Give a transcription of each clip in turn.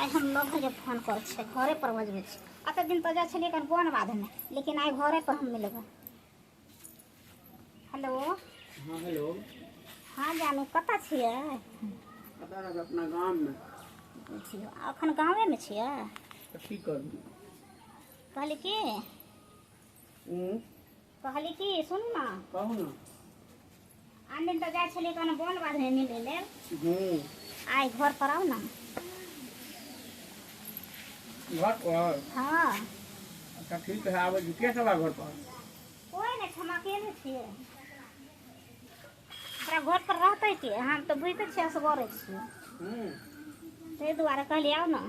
आइ हम लोग के फोन कर छे, घरे पर बजबै छी। अते दिन तऽ जाइ छलियै कन बन बाधमे, लेकिन आइ घरे पर हम मिलबै। हेलो। हाँ हेलो। हाँ जानू, कतऽ छियै? कतऽ रहबै, अपना गाममे। बुझियौ, अखन गाँवेमे छियै? तऽ की करू? कहली की, कहली की सुनू ने। कहू ने। आन दिन तऽ जाइ छलियै कन बन बाधमे मिलै लेल, आइ घर पर आउ ने। घर पर? हाँ। अच्छा ठीक है, आबै छी। के सब घर पर? कोइ नहि छै, हम अकेले छियै। हमरा घर पर रहतै के? हम तऽ बुझिते छियै, असगरे छियै। ताहि दुआरे कहलियै आउ ने।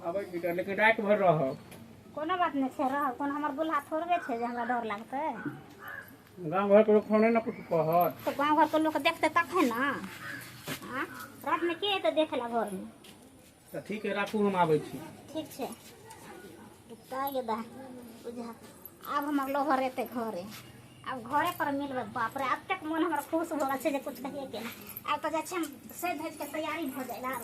आबै छी तऽ, लेकिन राति भरि रहब। कोनो बात नहि छै, रहब। कोनो हमर दुल्हा थोड़बे छै जे हमरा डर लागतै? गाँव घरके लोक नहि ने किछु कहत? तऽ गाँव घरके लोक देखतै तखन ने। आँ, रातिमे के एतै देखै लए घरमे? तऽ ठीक है, राखू, हम आबै छी। ठीक छै। गे दा बुझा, आब हमर लोहर एतै घरे, आब घरे पर मिलबै। बाप रे, एतेक मोन हमर खुश भऽ गेल छै जे कुछ कहिए के नहि। आब तऽ जाइ छी हम सजि धजि के तैयारी भऽ जाइ आब।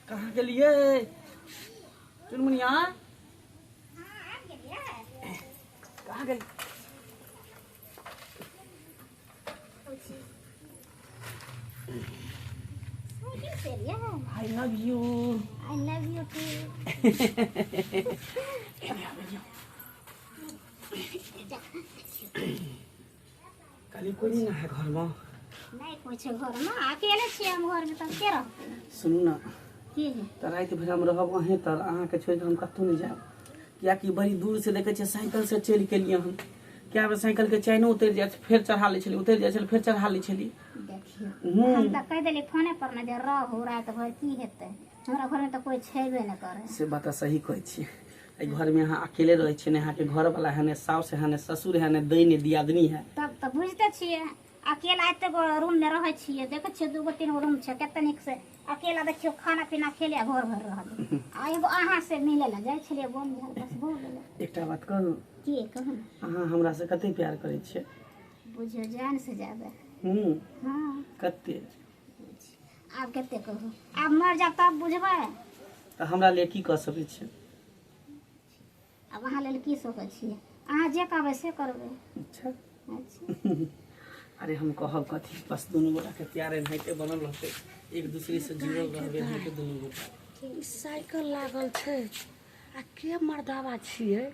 कहाँ गेलियै चुनमुनिया? हाँ, आबि गेलियै। कहाँ गेल? साइकिल से एलियै? I love you. I love you too. कहली कोई नहीं ना है घरमे? नहि कोइ छै घरमे, अकेले छियै हम घरमे, तब के रहतै? सुनू ने। की? तऽ राति भरि हम रहब अहेँ तर, अहाँके छोड़ि कऽ हम कतहु नहि जायब, कियाकि बड़ी दूर से देखै छियै साइकिल से चलि के एलियै हन। कए बेर साइकिल के चैनो उतरि जाइ छै, फेर चढ़ा लै छलियै, उतरि जाइ छलै, फेर चढ़ा लै छलियै। देखियौ, हम तऽ कहि देलियै फोने पर ने जे रहू राति भरि, की हेतै? हमरा घरमे तऽ कोइ छेबे नहि करै। से बात तऽ सही कहै छियै। एहि घरमे अहाँ अकेले रहै छियै ने, अहाँके घरवला है ने, साउस है ने, ससुर है ने, दै ने दियादनी है। तब तऽ बुझिते छियै, अकेला एते गो रूम मे रहै छियै। देखै छियै, दूगो तीन गो रूम छै, कते नीक से अकेला। देखियौ, खाना पीना खेले आ घर भरि रहल। आ एगो अहाँ से मिले लए जाइ छलियै बन झाड़, बस भऽ गेलै। एकटा बात कहू? की कहू ने। अहाँ हमरा से कते प्यार करै छियै? बुझियौ, जान से जादा। हाँ। कते? आब कते कहू? आब मर जाब तब बुझबै। तऽ हमरा लिए की कऽ सकै छियै? आब अहाँ लेल की सकै छियै? अहाँ जे कहबै से करबै। अच्छा। अच्छा। अरे हम कहब कथी, बस दुनू गोटा के प्यार एनाहिते बनल रहतै, एक दूसरे से जुड़ल रहबै एनाहिते दुनू गोटा। ई साइकिल लागल छै आ के मर्दाबा छियै?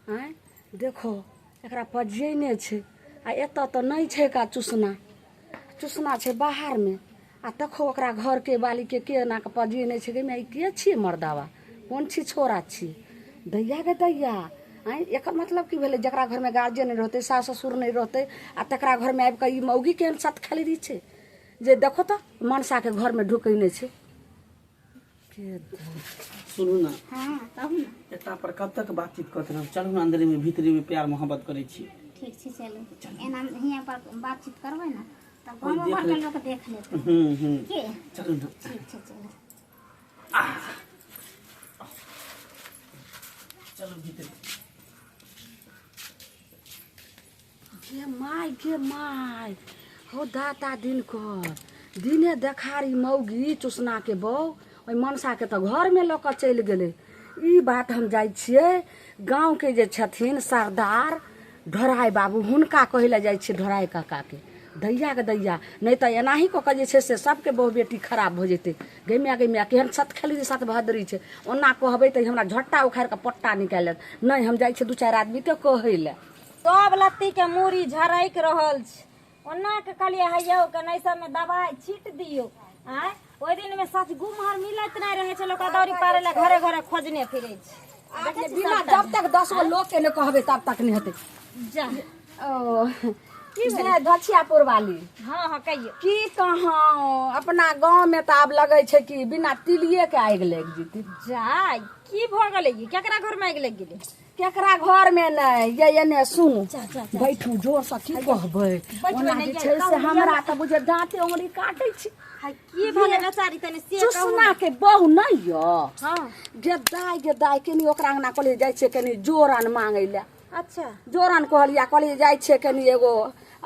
आँय देखो, एकरा पजियने छै आ एतऽ तऽ नहि छै का। चुसना चुसना छै बाहरमे आ देखो ओकरा घरके बालीके के एना कऽ पजियने छै। गे माय, ई के छियै मर्दाबा? कोन छी छोरा छी? दैया गे दैया, आँय, एकर मतलब की भेलै? जकरा घरमे गार्जियन नहि रहतै, सास ससुर नहि रहतै आ तकरा घरमे आबि कऽ ई मौगी केहन सतखलरी छै जे देखो तऽ मनसाके घरमे ढुकैने छै के। सुनू ने। हाँ, कहू ने। एता पर कब तक बातचीत करते रहब? चलू ने, अंदरे में भीतरे में प्यार मोहब्बत करै छी। ठीक छै, चलू। एना हियाँ पर बातचीत करबै ने तऽ कोइ गाँवो देख घरके लेत। लोक देख लेतै। हम्म हम्म के? चलू ने। ठीक छै, चलू। चलू भीतर। गे माय, गे माय, हो दाता, दिन कर दिने देखारी मौगी चुसनाके बहू ओहि मनसाके तऽ घरमे लऽ कऽ चलि गेलै। ई बात हम जाइ छियै गाँवके जे छथिन सरदार ढोराइ बाबू, हुनका कहै लए जाइ छियै, ढोराइ काकाके। दैया गे दैया, नहि तऽ एनाही कऽ कऽ जे छै से सबके बहु बेटी खराब भऽ जेतै। गै माय, गै माय, केहन सतखेली सतभद्री छै। ओना कहबै तऽ हमरा झट्टा उखाड़ि कऽ पट्टा निकालि लेत। नहि, हम जाइ छियै दू चारि आदमीके कहै लए। सब लत्ती के मूड़ी झरकि रहल छै। ओना के कहलियै हे यौ, कने सबमे दवाइ छीट दियौ। आँय, ओहि दिन मे सच गुमहर मिलैत नहि रहै छलै, ओकरा दौरी पारै लए घरे घरे खोजने फिरै छै। देखै बिना जब तक 10 गो लोग के नहि कहबै तब तक नहि हेतै। जा। ओ जे दछियापुर वाली। हँ हँ, कहियौ। की कहाँ, अपना गाँव में तऽ आब लगै छै कि बिना तिलिये के आगि लागि जेतै। जा, की भऽ गेलै? केकरा घर मे आगि लागि गेलै? केकरा घर में नहि ये, एने सुनू। जा, जा, जा। बैठू, जोर से की कहबै? बैठबै। ओना नहि जे ये, छै से कहू। हमरा तऽ बुझे दाँते उंगली काटै छै। हाय, की भेलै बेचारी, तनी से कहू। चुसना के बहु नहि यऽ? हँ। गे दाय, गे दाय, कनी ओकरा अंगना कहलियै जाइ छियै कनी जोरन मांगै लए। अच्छा। जोरन कहलियै, कहलियै जाइ छियै कनी एगो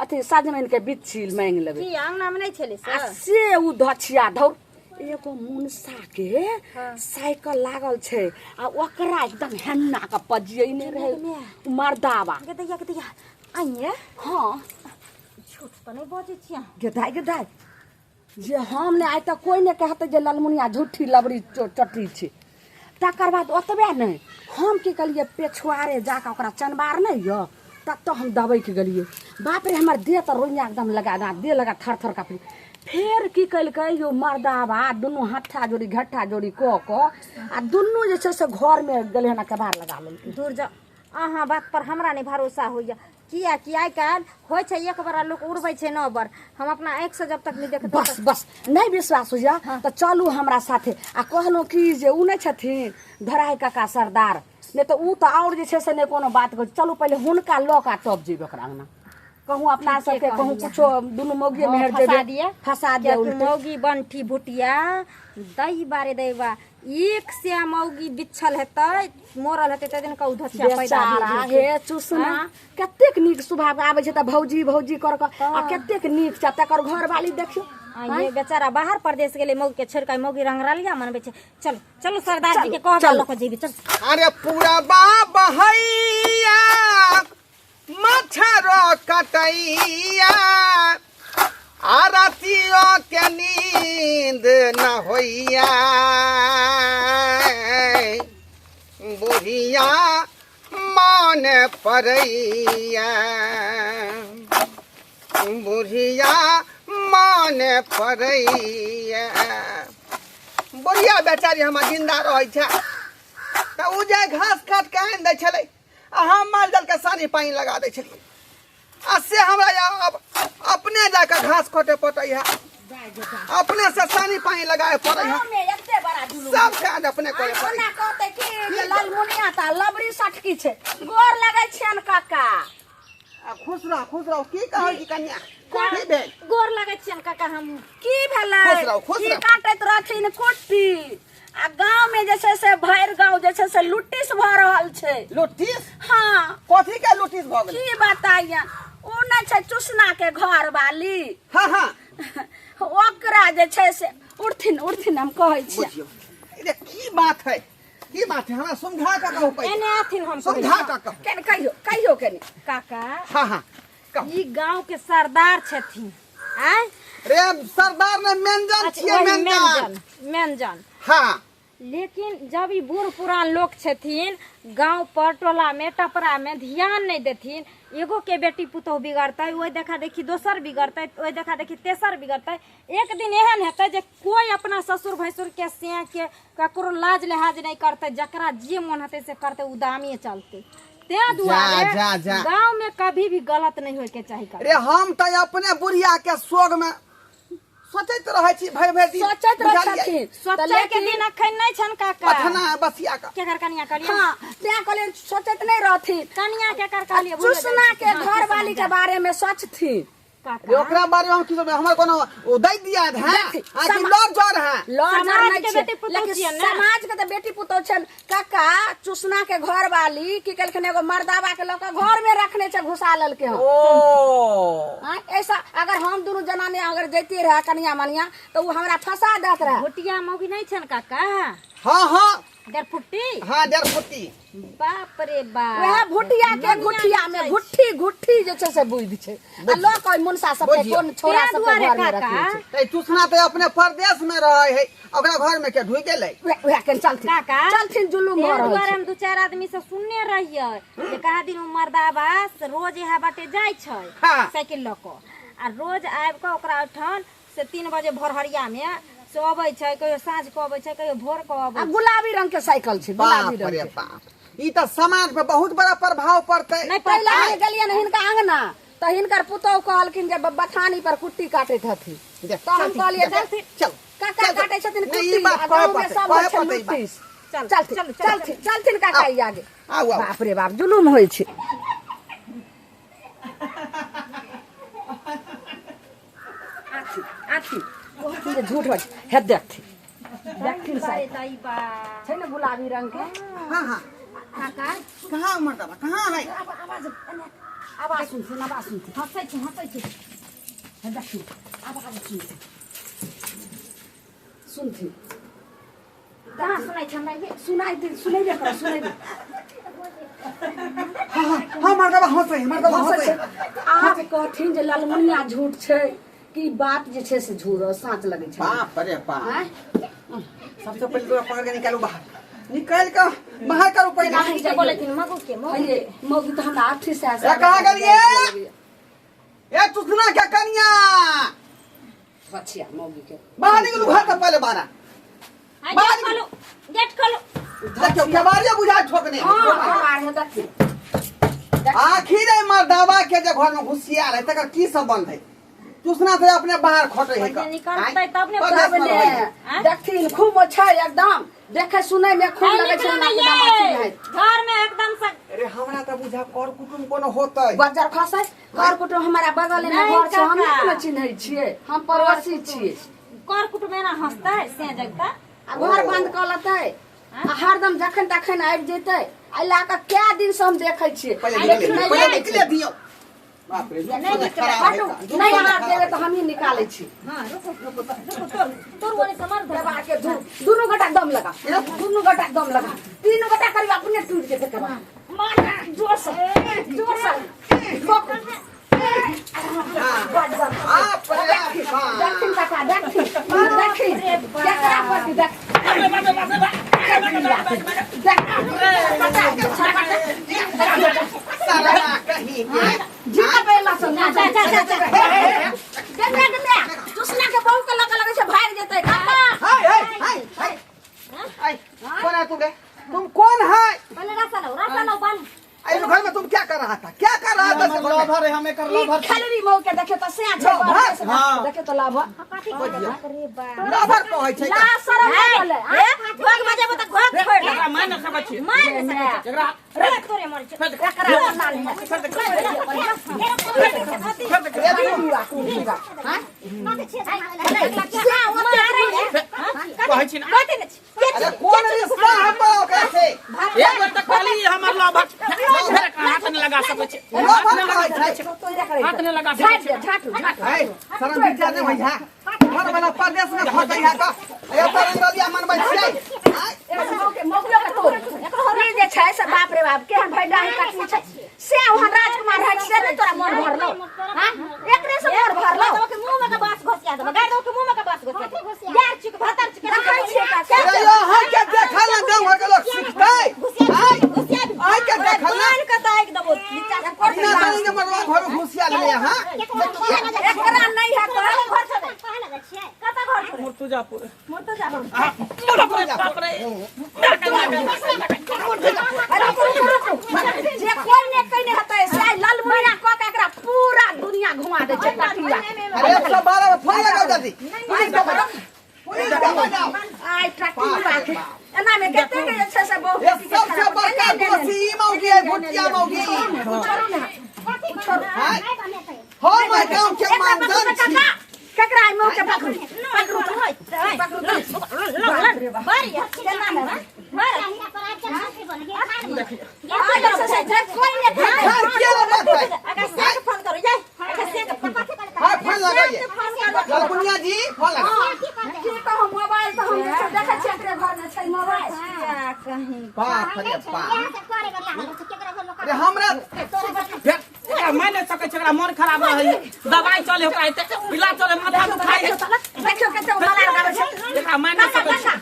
अथी सजमनि के बिच्छी मांगि लेबै। की अंगना में नहीं छलै आ से उ धछिया धौर एगो मुनसा के साइकिल लागल छै आ ओकरा एकदम हेन्ना के पजियने रहे मर्दावा। गे दैया आइए। हाँ झूठ तऽ नहि बजै छियै। गेदाय गेदाय जे हम ने आइ तक कोई ने कहते जे ललमुनिया झूठी लबड़ी चटी छै। तकर बाद ओतबे नहि हम की कहलियै पेछुआरे जाकऽ ओकरा चनबार नहि यऽ ततऽ हम दबैके गेलियै। बाप रे हमर देह तऽ रोइयाँ एकदम लगा देह लगा थर थर काँपी। फेर की केलकै यो मर्दाबा दुनू हट्ठा जोड़ी घट्ठा जोड़ी कऽ कऽ आ दुनू जे छै से घरमे गेलै हन केबाड़ लगा लेलकै। दूर जा, अहाँ बात पर हमरा नहि भरोसा होइया। किया कि आइ काल्हि होइ छै एक बड़ा लोक उड़बै छै 9 बार, हम अपना आँखि से जब तक नहि देखबै। बस बस नहि विश्वास होइया तऽ चलू हमरा साथे। आ कहलहुँ कि जे उ नहि छथिन धराइ काका सरदार, नहि तऽ उ तऽ आओर जे छै से नहि कोनो बात कहै। चलू पहिले हुनका लऽ कऽ तब जेबै ओकरा अंगना। कहूँ अपना सबके कहूँ कुछो दुनू मौगी मेहर जेबै फंसा दिए उल्टे। मौगी बंठी भुटिया दही बारे दैबा एक से मौगी बिछल हेतै मोरल हेतै तै दिन का उधसिया पैदा भेल। हे चुसना कतेक नीक स्वभाव आबै छै तऽ भौजी भौजी कर कऽ आ कतेक नीक छै। तकर घरवाली देखियौ ये बेचारा बाहर परदेश गेलै मौगी के छोड़ के मौगी रंगरलिया मनबै छै। चलो चलो सरदार जी के कह के लऽ के जेबै। चल अरे पूरा बहैया मच्छर कटैया आ रातियो के नींद न होइया बुढ़िया मन परैया बुढ़िया मन परैया। बुढ़िया बेचारी हमर जिंदा रहै छै तऽ उ जे घास काट के आनि दै छलै आ हम माल जाल के सानी पानि लगा दै छलियै आ से हमरा अब अपने जाके घास कटे पड़ै है, अपने से सानी पानि लगाए पड़ै है, सब काज अपने करे पड़ै है। कहते कि जे ललमुनिया ता लबड़ी सटकी छै। गोर लगै छियन काका। आ खुश रह खुश रह। की कहै छी कन्या, की भेल? गोर लगै छियन काका हम। की भेलै? खुश रहू, खुश की रहू। काटैत रहथिन कुट्टी आ गाँव में जे छै से भरि गाँव जे छै से लुटिस भऽ रहल छै। लुटिस? हाँ। कथी के लुटिस भऽ गेलै? की बताइए, उ नहि छै चुसना के घर वाली। हाँ हाँ ओकरा जे छै से उठथिन उठथिन हम कहै छियै। बुझियौ अरे की बात है, की बात है, हमरा समझा के कहू पहिले। एने आथिन हम समझा के कहू। केने कहियो कहियो केने काका। हाँ हाँ कहू। ई गाँव के सरदार छथिन। आय रे सरदार ने मेंजन छियै, मेंजन मेंजन। हाँ लेकिन जब ई बूढ़ पुरान लोग छथिन गांव पर टोला में टपरा में ध्यान नहीं देथिन, एगो के बेटी पुतोह बिगड़तै ओहि देखा देखी दोसर बिगड़तै ओहि देखा देखी तेसर बिगड़तै, एक दिन एहन हेतै जे कोई अपना ससुर भैंसुर के से के ककरो लाज लिहाज नहीं करतै, जकरा जे मन हेतै से करतै, उ दामिए चलतै। तें दुआरे गाँव में कभी भी गलत नहीं होय के चाही। रे हम तऽ अपने बुढ़िया के सोग में सोचैत रहै छी भरि भरि दिन। सोचैत रहै छथिन। सोचै के दिन अखन नहि छन काका। पथना बसिया का केकर कनिया कहलियै? हाँ, तें कहलियै सोचैत नहि रहथिन। कनिया केकर कहलियै? चुसना के घरवाली के बारे में सोचथिन। रे ओकरा बारे में हम की सोचबै, हमर कोनो ओ दै दिया है आ कि लड़ जर है? लड़ जर समाज नहि के छै, बेटी पुतोह लेकिन छियै ने। समाज के तऽ बेटी पुतोह छनि काका। चुसना के घर वाली की केलखिन, एगो मर्दाबा के लऽ कऽ घर में रखने छै, घुसा लेलकै हन। ओ हाँ, ऐसा अगर हम दुनू जनानी अगर जैतियै रहे कनिया मनिया तऽ उ हमरा फंसा देत रहे। भुटिया मौगी नहि छनि काका? हाँ हाँ डेढ़फुट्टी? हाँ डेढ़फुट्टी। बाप रे बाप। वएह भुटिया के गुठिया में गुट्ठी गुट्ठी जे छै से बुद्धि छै आ लऽ कऽ मुनसा सबके कोन छोरा सबके घर में रखने छै। तऽ चुसना तऽ अपने परदेश में रहै है, ओकरा घर में के ढुकि गेलै? वएह के चलथिन काका चलथिन, जुलुम भऽ रहल दुआरे हम दू चारि आदमी से सुनने रहियै जे कहा दिन मर्दाबा से रोज इएह बाटे जाइ छै साइकिल लऽ कऽ आ रोज आबि कऽ ओकरा ओहिठाम से 3 बजे भोरहरिया में से अबै छै, कहियो साँझ के अबै छै, कहियो भोर के अबै छै। गुलाबी रंग के साइकिल छै, गुलाबी रंग के। बाप, ई तऽ समाज पर बहुत बड़ा प्रभाव पड़तै। नहि पहिले हम गेलियै ने हिनका अंगना तऽ हिनकर पुतोहु कहलखिन जे बथानी पर कुट्टी काटैत हथिन, तऽ हम कहलियै चल काका काटै छथिन कुट्टी आ गाँव में सब होइ छै लुट्टी। चलथिन चलथिन चलथिन काका ई आगे। बाप रे बाप जुलुम होइ छै। आथी आथी कहथिन जे झूठ बज हे देखथिन देखथिन साइकिल छै ने गुलाबी रंग के। हाँ हाँ काका कहाँ मर्दाबा कहाँ है? आवाज आवाज सुनथिन, आवाज सुनथिन। हँसै छै, हँसै छै। हे देखियौ, आवाज सुनथिन, सुनथिन। कहाँ सुनै छै हमरा ये? सुनाइ दे, सुनेबे कर, सुनेबे। हाँ हाँ हाँ, मर्दबा हंसै, मर्दबा हँसै हंसै। छै। आब कहथिन जे ललमुनिया झूठ छै कि बात जे छै से झूठ साँच लगै छै। बाप रे बाप। आँय? सबसे पहिले तोरा पकड़ के निकालू बाहर, निकाल के बाहर करू पहिले। नहीं के बोलेथिन मगू के मगू। हे मौगी तऽ हमरा अथी से ए, कहाँ गेलियै? ए तुसना के कनिया। बचिया मौगी के बाहर निकलू घर से पहले, बाहर। हाय, बाहर गेट खोलू, गेट खोलू। देखियौ केबाड़ियो बुझा ठोकने। हाँ, केबाड़ है, देखी। आखिर ए मर्दावा के जे घर में घुसिया रहे तकर की संबंध है? तुसना से अपने बाहर खोटे है। पहिले निकालतै तब ने। परदेश में तब ने रहै है। आँय? देखथिन, खूब छै एकदम, देखे सुनै में खूब हाय, लगै छै। निकलू हमरा ने के ये दामा चिन्है। घर में एकदम से। अरे हमरा तऽ बुझा कर कुटुम कोनो होतै। बज्जर खसै कर कुटुम हमारा बगल में नहीं घर छै, हम काका। नहि कोनो चिन्है छियै, हम पड़ोसी छियै। कर कुटुम एना हँसतै से जगता? आ घर बंद कऽ लेतै आ हरदम जखन तखन आबि जेतै। एहि लए कऽ कए दिन से हम देखै छियै, पहिले लेकिन निकले, नहि पहिले आबै छै। निकले दियौ। बाप रे, नहीं निकले। खराब है हटू, का। नहि अहाँ देबै तऽ हमही निकालै छी। हाँ, रुकू रुकू रुकू, तोर तोर ओने समर धर। दबा के दू दुनू गोटा दम लगा, दुनू गोटा दम लगा, तीनू गोटा करीब अपने टूट जेतै। कबा मार जोर से, जोर से ठोक। बड बड। बाप रे बाप। देखथिन काका, देखथिन, देखथिन केकरा प्रति देख देख साला कहीं के। जीता बेला से जा जा जा जा जा। देख देख देख, चुसना के बहू के लगे लगे छै भागि जेतै काका। हाय हाय हाय हाय हाय, कौन है तुम रे? तुम कौन है? पहिले रास्ता लो, रास्ता लो बन। इस घर में तुम क्या कर रहा था? क्या कर रहा था इस घर में? लवर है, हम एकर ई लवर। खेलरी मऊ के देखे तऽ से छै। लवर? हाँ। देखे तऽ लाभ अरे बा लवर कहै छै ला शरम नहि होलै। ए, घोघ बजेबो तऽ घोघ छोड़ि एकरा मारि नहि सकै छी। मारि नहि सकै छी। एकरा रे तोरे मर छै। एकरा लाल है। कहै छी ने। अरे कौन रिश्ता है तो ओकरा से? एक बेर तऽ कहली हमर लवर, फेर एकरा हाथ नहि लगा सकै छी। लवर कहै छै। हाथ नहि लगा सकै झाट छी। दे, झाटू झाटू। है शरम विचार नहीं भैया, घर वाला परदेश में फंसै है का ए तरंगलिया मनबै छियै? आय, मौगियो के तोड़ ई जे छै से, बाप रे बाप, केहन भैडा ही कटनी छै से। वहाँ राजकुमार है से नहि तोरा मन भरलो? हाँ, एकरे से मन भरलो? के मुंह में के बांस घोसिया देबो, गाड़ दो के मुंह में के बांस घोसिया देबो। यार चुक भतर चुक। देखै छियै काका। अरे यो अहाँ के देखल ना गाँव घर के लोग सिखतै? आय आय के देखल ना। बांध के दाग देबो नीचा से। बिना जाने के मरवा घर में घुसिया लेले। हाँ, एकरा नहि है तो घर छोड़े, कतऽ घर छोड़े? मुर्तुजापुर। मुर्तजापुर। बाप रे बाप रे। अरे रुकू रुकू रुकू, जे कोई ने कहीं हेतै से आइ ललमुनिया कऽ के एकरा पूरा दुनिया घुमा दै छै कटिया। अरे 112 में फोन लगाओ जल्दी, पुलिस के बजाओ, पुलिस के बजाओ। आइ टटिया के एना मे कते के जे छै से बहुत। ये सबसे बड़का दोषी ई मौगी है, भुटिया मौगी। छोड़ू ने, छोड़ू। आय, हम एहि गाँव के मानधन छी। केकरा आइ मौके पकड़ू, पकड़ू, पकड़ू। केना ने कोई ने घर किया लगतै? फोन करू जाय, हाँ, फोन लगाइए ललपुनिया जी, फोन लगा। की कहू, मोबाइल तऽ हम जे छै देखै छियै एकरे घरमे छै मोबाइल। बाप रे बाप, अरे हमरा फेर एकरा मारि नहि सकै छी, एकरा मन खराब रहै, दवाई चले ओकरा, एते इलाज चले, माथा दुखाइ है। देखियौ कते मलार गाबै छै। एकरा मारि नहि सकै छी।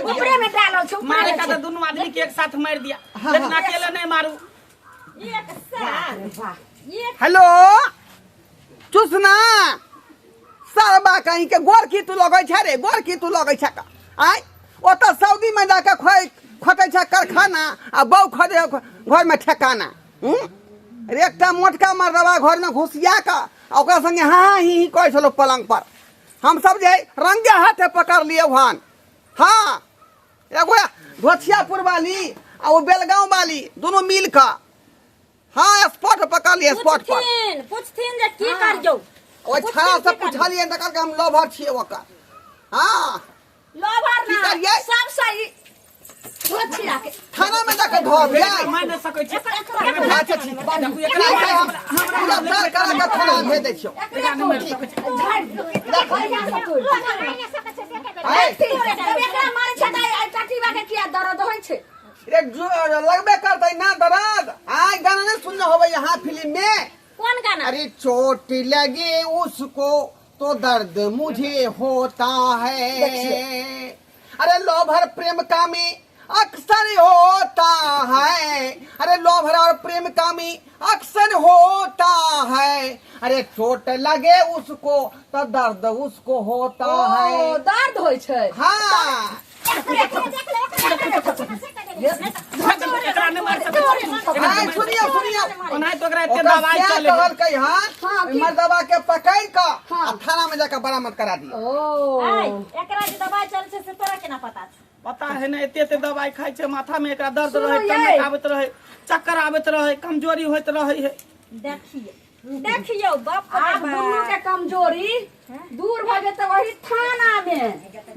ऊपरे मे डालल छै। मारे का तो दुनू आदमी के एक साथ मार दिया, लेकिन अकेले नहीं मारू। हेलो चुसना सरबा कहीं के, गोर की तू लगै छै रे? गोर की तू लगै छै का? आय, ओतऽ सऊदी में जाके खोइ खोटै छै कारखाना आ बहू खोजे घर में ठेकाना। हूँ रे, एकटा मोटका मर्दबा घर में घुसिया कऽ आ ओकरा संगे हाँ हाँ ही ही कहै छलौ पलंग पर। हम सब जे रंगे हाथे पकड़ लिए वहान। हाँ, एगो धोथियापुर वाली आ ओ बेलगांव वाली दोनों मिल कऽ, हाँ, स्पॉट पकड़ लिए, स्पॉट पर। पूछथिन, पूछथिन जे की करियौ। ओहि छाड़ा से पुछलियै तऽ कहलकै हम लवर छियै ओकर। हाँ, लोभर की ना करियै? सबसँ ई धोछिया के थाना में जाके धो दिया। मानि नहि सकै छी। अच्छा ठीक। देखू, ठीक एकरा है, हम गिरफ्तार करा के थाना में भेज दै छियौ। एकरे तोड़ झाड़ बढ़िया से तोड़। आय, एकरा मारै छै तऽ आइ टटीबा के किया दर्द होइ छै? रे लगबे करतै ना दर्द। आय गाना नहीं सुनने होबै यहाँ फिल्म में। कोन गाना? अरे चोट लगे उसको तो दर्द मुझे होता है, अरे लोभर प्रेम कामी अक्सर होता है, अरे लोभर और प्रेम कामी अक्सर होता है, अरे चोट लगे उसको तो दर्द उसको होता ओ है। दर्द होइ छै। हाँ। एकरा नहि मारि सकै छी। आय, सुनियो सुनियो। ओनाहि तऽ ओकरा एते ओकरा दवाइ क्या चलै है। कहलकै हन? हाँ, की? मर्दबा के पकड़ कऽ हाँ। आ थाना में जाकर बरामद करा दियो। ओ आय, एकरा जे दवाई चल छै से तोरा केना पता छौ? पता है ने, एते एते दवाई खाइ छै, माथा में एकरा दर्द सुनू रहै, यै। टनक आबैत रहै, चक्कर आबैत रहै, कमजोरी होइत रहै है। देखियो देखियो बाप रे आब बाप। दुनू के कमजोरी दूर भऽ जेतै वही थाना में,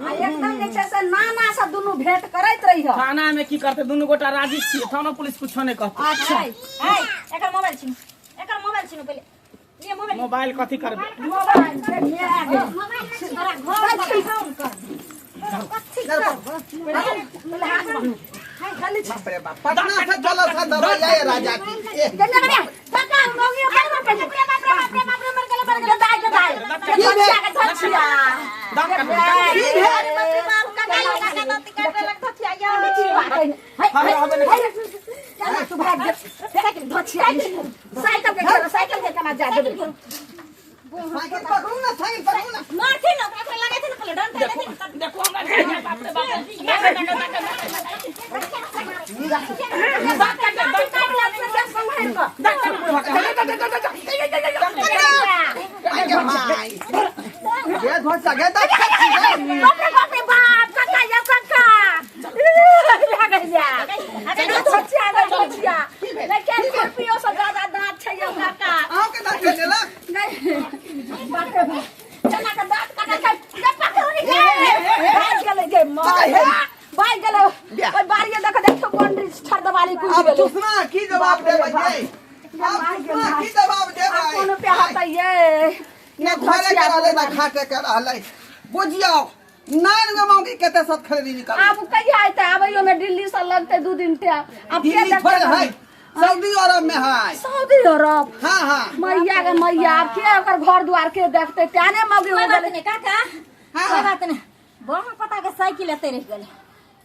आ एकदम जे छै से नाना से दुनू भेंट करैत रही। थाना में की करतै? दुनू गोटा राजी छियै, थाना पुलिस कुछो नहि कहतै। अच्छा। आय, आय, एकर मोबाइल छीनू, एकर मोबाइल छीनू पहिले। लिए मोबाइल। मोबाइल कथी करबै? मोबाइल छै मेरा के। तोरा घर पर फोन कर। कथी करबो? बाप रे बाप, पटना से चलल था दवाई आए राजा की। ए, काका मौगी बाप रे बाप रे बाप रे बाप रे बाप रे, मर गेलै मर गेलै, दाइ के दाइ धोछिया के धोछिया। दाँत काटबै। की भेल? काका यौ, काका दाँत काटै लग धोतिया यौ। हमरा हबे नहि। चल तू भाग जा, साइकिल धोछिया, साइकिल के घेरो, साइकिल के केना जा देबै? साइकिल पकड़ू ना, साइकिल पकड़ू ना। मारथिन ना, ओकरा लगेथिन पहिले डंडा लेथिन तब। देखू हमरा, बाप रे बाप। दाँत काटबै, दाँत काटबै। दाँत काटबै बुढ़बा के। आइ गे माय गे, धोसा गे, दाँत काटि गे। बाप रे बाप रे बाप, काका यौ काका, भए गेल धोछिया गे धोछिया, लेकिन खुरपियो से ज्यादा दाँत छै यौ काका। अहूँके दाँत काटि लेलक? नहीं, बाप रे बाप, चना के दाँत काटा के गे, पकड़ू नी गे, भाग गेलै गे माय, भाग गेलै। ओइ बाड़िए देख देखियौ, बाउंड्री छड़ देवाली कूदि आब गेलै। चुसना की जवाब देबै यै? आब चुसना की जवाब देबै? आब कोन पे हतै यै? ने घरे के रहलै ना घाटे के रहलै। बुझियौ, नाइन गो मौगी कते सब खरीदी निकल। आब कहिया एतै? आबैयो में दिल्ली से लगतै 2 दिन टाइम। आब के दिल्ली देखतै? थोड़े है, सऊदी अरब में है। सऊदी अरब? हाँ हाँ। मैया गे मैया, आब के ओकर घर द्वार के देखतै? तेने मौगी हो कोई बात गेलै। नहीं काका। हाँ। कोई बात नहीं, ब्रह्म पता के साइकिल एते रहि गेलै,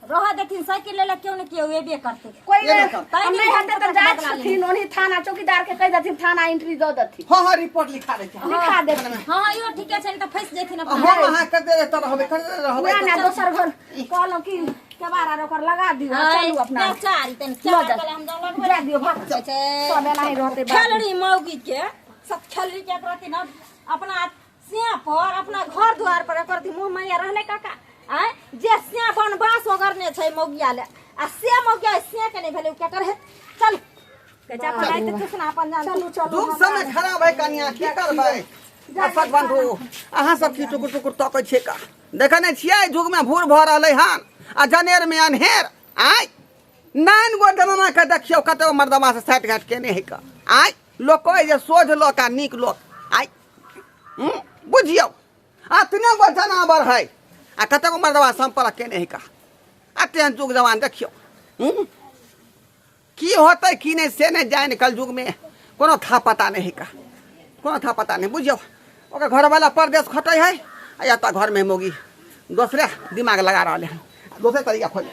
रह देथिन साइकिल ले केओ ने केओ एबे करतै। कोई एबे नहीं करतै। हम नहीं हते तऽ जाइ छथिन ओन्ही थाना, चौकीदार के कहि देथिन, थाना एंट्री दऽ देथिन। हाँ हाँ, रिपोर्ट लिखा दै छी। लिखा देथिन। हाँ, इहो ठीके छै, नहि तऽ फँसि जेथिन अपना। हम अहाँ करते रहते रहबै, करते रहबै। वएह ने, दोसर घर कहलहुँ कि केबाड़ आर ओकर लगा दियौ, आ चलू अपना। बेचारी तनि लऽ केबाड़ जा। कहले हम जाउ लगबै। जा दियौ, भाग, सब एनाही रहतै बाप। खेलड़ी मौगी के सब खेलड़ी के प्रति न अपना सिया पर अपना घर द्वार पर एकर मुँह मैया रहलै काका। आँय, जे सिया बनवास ओगरने छै मौगिया ले, आ से मौगिया सिया के नहि भेलै, ओ केकर हे? चल कच्चा पढ़ाई तऽ कृष्णा अपन जान। चलू चलू। दुख समय खराब है कनिया, की करबै? दर्शक बंधु, अहाँ सब की टुकुर टुकुर तकै छियै का? देखै नहि छियै, युग में भूर भऽ रहलै हन आ जनेर में अन्हेर। आय, नाइन गो जनाना के देखियौ, कते मर्दमा से साटि घाट केने है का। आय, लोक कहै जे सोझ लोक आ नीक लोक। आय, बुझियौ, अतने गो जनावर है आ कते गो मर्दवा सम्पर्क केने है का। आ तेहन युग जवान देखियौ, की होतै की नहि से नहि जानि। कल युग में कोनो था पता नहीं है का, कोनो था पता नहीं। बुझियौ, ओकर घरवाला परदेश खटै है आ एतऽ घरमे मौगी दोसरे दिमाग लगा रहलै हन, दोसरे तरीका खोजि।